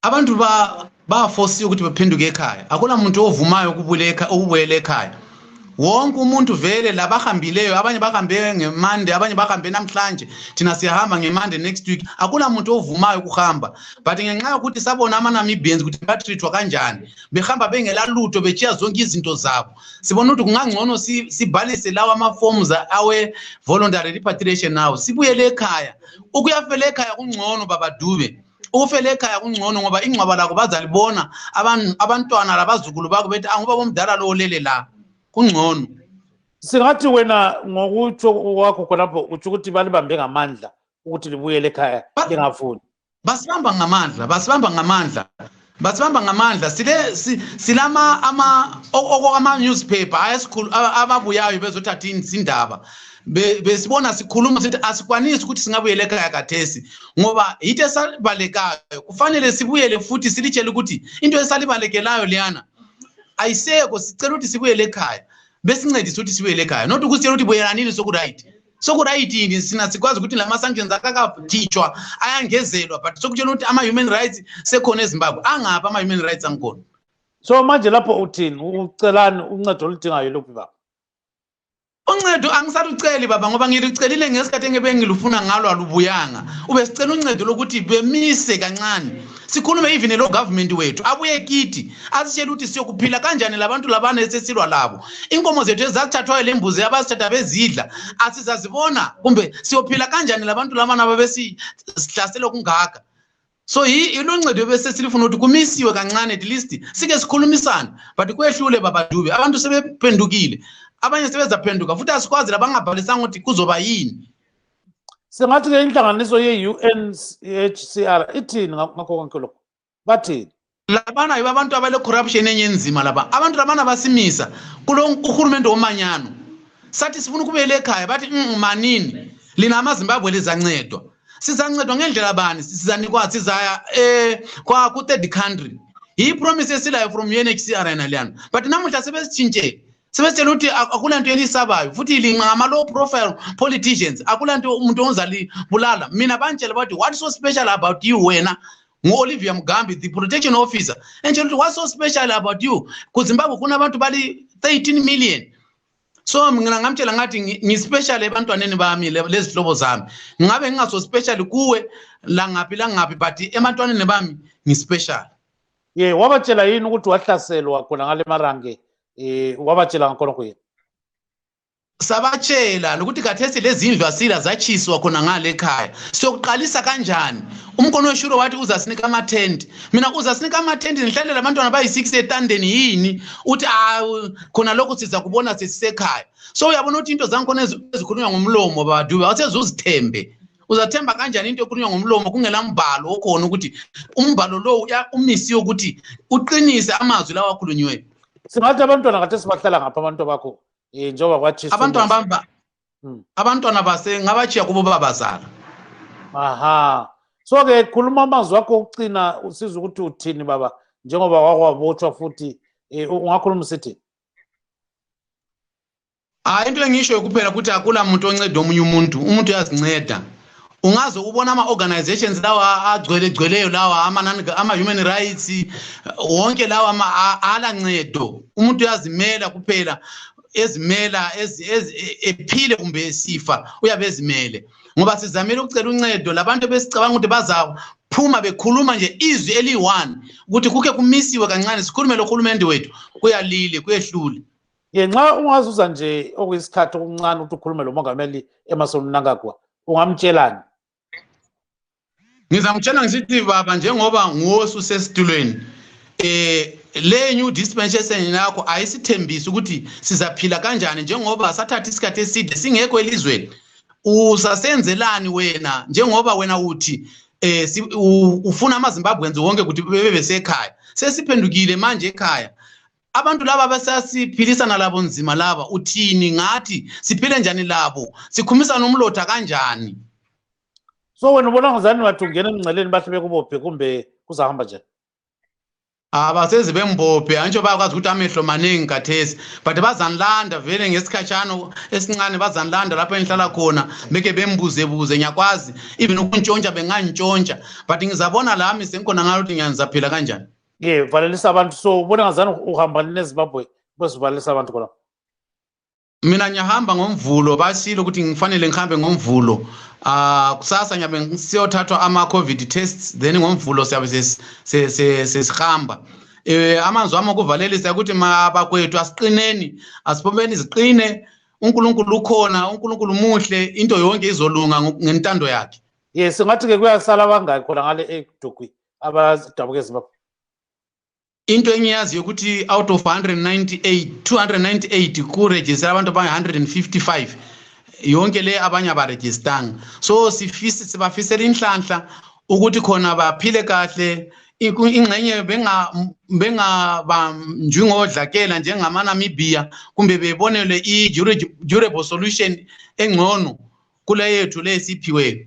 abantu baforce ukuthi bephenduke ekhaya. Akula muntu ovumayo ukubuyela ekhaya. Wonke umuntu vele labahambileyo, abanye bahambe ngeMonday, abanye bahambe namhlanje, thina siyahamba ngeMonday next week. Akula muntu ovumayo ukuhamba. But ngenxa yokuthi sabona ama-Namibians ukuthi batreatwa kanjani, behamba bengela lutho bechiya zonke izinto zabo. Sibona ukuthi kungangcono sibhalise lawa ama-forms awe voluntary repatriation nawo. Sibuyele ekhaya. Ukuyafela ekhaya kungcono baba Dube. Ufele ekhaya kungcono ngoba ingcwaba lakho bazalibona abantwana labazukulu bakho bethi angoba bomdala lo olele la. Kungcono. Singathi wena ngokutsho kwakho khonapho uthi ukuthi balibambe ngamandla ukuthi libuyele ekhaya lingafuni. Basibamba ngamandla. Silama ama newspaper ababuyayo bezothatha izindaba. Besibona sikhuluma sithi asikwanisi ukuthi singabuyela ekhaya kathesi ngoba yithe esalibalekayo kufanele sibuyele futhi silitshele ukuthi into esalibalekelayo liyana ayiseko, sicela ukuthi sibuyele ekhaya besincedise ukuthi sibuyele ekhaya, not ukusitshela ukuthi buyelanini sokuright yini. Sina sikwazi ukuthi lama sanctions akakathitshwa ayangezelwa, but sokutshela ukuthi ama-human rights sekhona eZimbabwe. Angaphi ama-human rights angikhona? So manje lapho uthini ucelani uncedo oludingayo lokhu baba? Uncedo angisaluceli baba ngoba ngilicelile ngesikhathi engibengilufuna ngalo alubuyanga. Ube sicela uncedo lokuthi bemise kancane. Sikhulume even lo government wethu abuye kithi asitshela ukuthi siyokuphila kanjani labantu labana esesilwa labo. Inkomo zethu ezathathwayo lembuzi abasithatha bezidla asizazibona kumbe siyophila kanjani labantu labana babesihlasela kungaka. So iloncedo bese silifuna ukuthi kumisiwe kancane at least sike sikhulumisana, but kwehlule baba Dube abantu sebephendukile. Abanye sebezaphenduka futhi asikwazi labangabhalisanga ukuthi kuzoba yini. Singathi ke inhlanganiso ye-UNHCR ithini ngakho konke lokho? Bathini? Labana yibo abantu abale corruption enyenzima laba. Abantu labana basimisa kulo uhulumende womanyano. Sathi sifuna ukubuyela ekhaya bathi manini lina amaZimbabwe lizancedwa. Sizancedwa ngendlela bani? Sizanikwa sizaya ku third country. Yi promise esilayo from UNHCR naliyana. But namuhla sebesitshintshe. Sebesitshela ukuthi akulanto elisabayo futhi lingama low profile politicians akulanto umuntu ozali bulala. Mina banjela bathi what's so special about you wena ngo-Olivia Mugambi the protection officer entshela ukuthi what's so special about you kuZimbabwe kunabantu bali 13 million. So mina ngamtshela ngathi ngispecial ebantwaneni bami lezihlobo zami. Ngabe ngingaso special kuwe langaphi but ebantwaneni bami ngispecial. Wabatshela yini ukuthi wahlaselwa khona ngale marange? Wabatshela ngakho kuye. Sabatshela ukuthi kathesi lezindlu asila zachiswa khona ngale ekhaya. Siyokuqalisa kanjani? Umkono weshuro wathi uzasinika ama-tent. Mina uzasinika ama-tent nihlalela abantwana bayi6 etandeni yini? Uthi khona lokho siza kubona sesisekhaya. So uyabona ukuthi into zangikhona ezikhulunywa ngomlomo baba Dube awusezuzithembe. Uzathemba kanjani into ekhulunywa ngomlomo kungela mbhalo okhona ukuthi umbhalo lo umisiwe ukuthi uqinise amazwi lawa akhulunywe. Singathi abantwana kade sibahlala ngapha abantu bakho njengoba kwathi abantwana base ngabachiya kubo babazala. Aha. So ke khuluma amazwi wakho okucina usiza ukuthi uthini baba njengoba wakwabotshwa futhi ungakhuluma sithi. Into engisho kuphela ukuthi akula muntu onceda omunye umuntu uyazinceda. Ungaze ubona ama-organizations lawa agcweleyo lawa ama-human rights wonke lawa ala ncedo. Umuntu uyazimela kuphela ezimela ephile kumbe esifa uyabe ezimele ngoba sizamela ukucela uncedo labantu besicabanga ukuthi bazaphuma bekhuluma nje izwi eli1 ukuthi kuke kumisiwe kancane sikhulume lo hulumende wethu kuyalile kuyehlule. Nxa ungazuza nje okuyisikhathi okuncane ukuthi ukhulume lo mongameli Emmerson Mnangagwa ungamtshelani? Ngizamtshela ngisithi baba njengoba ngosu sesitulweni le new dispensation yakho ayisithembisa ukuthi sizaphila kanjani njengoba sathatha isikhathi eside singekho elizweni. Usasenzelani wena njengoba wena uthi ufuna amaZimbabweans wonke ukuthi bebe sekhaya. Sesiphendukile manje ekhaya. Abantu laba basasiphilisana labo nzima laba uthini ngathi siphile njani labo sikhumisa nomlotha kanjani? So wena ubona ngazani wathi ungena emngceleni bahle bekubophe kumbe kuzahamba nje? abasezi bembophe antsho bayakwazi ukuthi amehlo maningi kathesi but bazanilanda vele ngesikhatshana esincane bazanilanda lapho engihlala khona beke bembuze ngiyakwazi even ukuntshontsha bengantshontsha but ngizabona lami sengikhona ngalo ukuthi ngiyanzaphila kanjani valelisa abantu so ubona ngazani uhamba neZimbabwe besivalelisa abantu khona mina ngiyahamba ngomvulo basilo ukuthi ngifanele ngihambe ngomvulo kusasa ngiyabe ngisiyothathwa ama-COVID tests then ngomvulo siyabe sesihamba amanzi wami okuvalelisa ukuthi mabakwethu asiqineni asiphumeni ziqine uNkulunkulu ukhona uNkulunkulu muhle into yonke izolunga ngentando yakhe yes ngathi-ke kuyasala abangaki khona ngale eDukwi abadabuka eZimbabwe into engiyaziyo ukuthi out of 298 kuregister abantu abange-155 yonke le abanye abarejistanga so sibafisela inhlanhla ukuthi khona baphile kahle ingxenye bengabanjwi ngodlakela njengamaNamibia kumbe bebonelwe i-durable solution engcono kule yethu le esiphiweyo